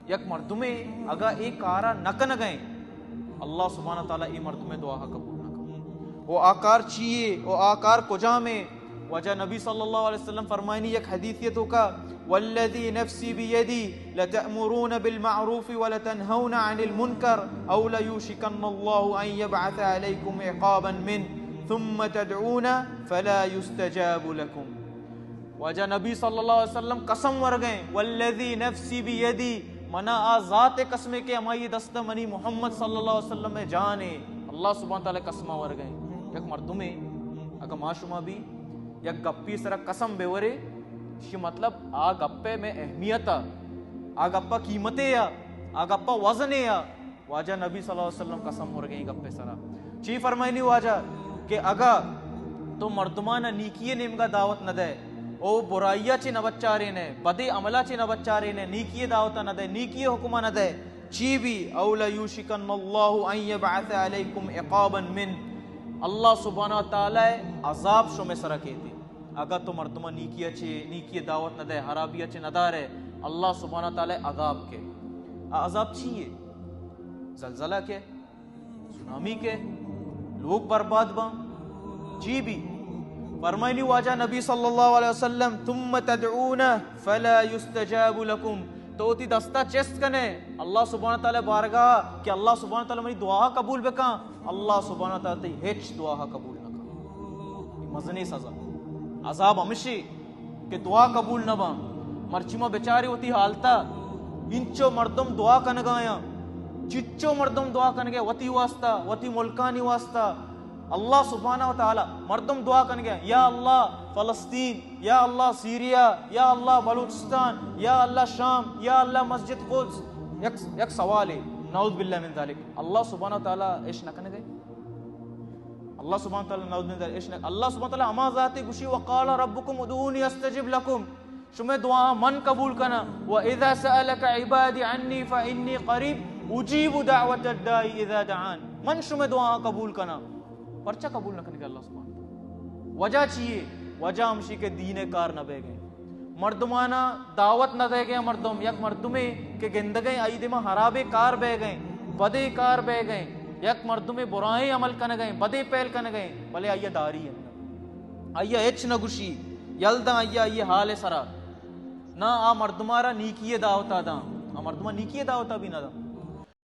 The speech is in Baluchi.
یک مردمے اگاں اے کارا نہ کنگئیں، اللہ سبحانہ تعالی اے مردمے دعا قبول نہ کن۔ او آ کار چیے؟ او آ کار کجامے؟ واجہ نبی صلی اللہ علیہ وسلم فرمائنی یک حدیثے توکا، والذی نفسی بیدی لتأمرون بالمعروف ولتنهون عن المنکر او لیوشکن اللہ ان یبعث علیکم عقابا منه ثم تدعون فلا یستجاب لکم۔ واجہ نبی صلی اللہ علیہ وسلم قسم ورگئیں، والذی نفسی بیدی، منا آ ذات قسمے کہ ہمائی دست منی محمد صلی اللہ علیہ وسلم جانے، اللہ سبحانہ تعالی قسم ورگئیں۔ یک مردمے اگاں ما شما بھی یک گپی سرا قسم بورے، شی مطلب آ گپے میں اہمیت آ، آ گپا قیمتے آ، آ گپا وزنے آ، واجہ نبی صلی اللہ علیہ وسلم قسم ورگیں گپے سرا۔ چی فرمائنی واجہ کہ اگا تو مردمانا نیکی نیمگا دعوت نہ دے، او برائی چے نہ بچارینے، بدے عملا چے نہ بچارینے، نیکی دعوت نہ دے، نیکی حکم نہ دے، چی بھی، او لیوشکن اللہ ان یبعث علیکم عقابا منه، اللہ سبحانہ تعالی عذاب شمے سرا کیتے۔ اگا تو مردماں نیکی چے، نیکی دعوت نہ دے، حرابی چے نہ دارے، اللہ سبحانہ تعالی عذاب کے۔ آ عذاب چیے؟ زلزلہ کے، سونامی کے، لوگ برباد باں، چی بھی۔ فرمائنی واجہ نبی صلی اللہ علیہ وسلم، ثم تدعون فلا یستجاب لکم، تو وتی دستا چست کنے اللہ سبحانہ تعالی بارگاہ کہ اللہ سبحانہ تعالی منی دعا قبول بکن، اللہ سبحانہ تعالی تئی ہچ دعا قبول نہ کن۔ مزنیں سزا، عذاب ہمشی کہ دعا قبول نہ باں۔ مرچی ما بچاری وتی حالتا، انچو مردم دعا کنگایاں، چچو مردم دعا کنگے وتی واسطہ، وتی ملکانی واسطہ۔ اللہ سبحانہ و تعالی مردم دعا کنگے، یا اللہ فلسطین، یا اللہ سیریا، یا اللہ بلوچستان، یا اللہ شام، یا اللہ مسجد قدس۔ یک، یک سوالے، نعوذ باللہ من ذالک، اللہ سبحانہ و تعالی اش نہ کنگے؟ اللہ سبحانہ تعالی نعوذ باللہ اش نہ، اللہ سبحانہ تعالی ہما ذاتے گوشی، وقال ربکم ادعونی استجب لکم، شمے دعا من قبول کنا، و اذا سألک عبادی عنی فانی قریب اجیب دعوت الداعی اذا دعان، من شمے دعا قبول کنا۔ پرچا قبول نہ کنگے اللہ سبحانہ تعالی؟ وجہ چیے؟ وجہ ہمشی کہ دین کار نہ بیگے۔ مردمانا دعوت نہ دئیگیں مردم، یک مردمے کہ گندگیں آئی دیما حرابیں کار بیگیں، بدیں کار بیگیں، یک مردمے برائیں عمل کنگیں، بدیں پہل کنگیں، بلے آئی داری انت، آئی ہچ نہ گوشی، یل داں آئی، آئی حال سرا، نہ آ مردمارا نیکی دعوتا داں، آ مردما نیکی دعوتا بھی نہ داں۔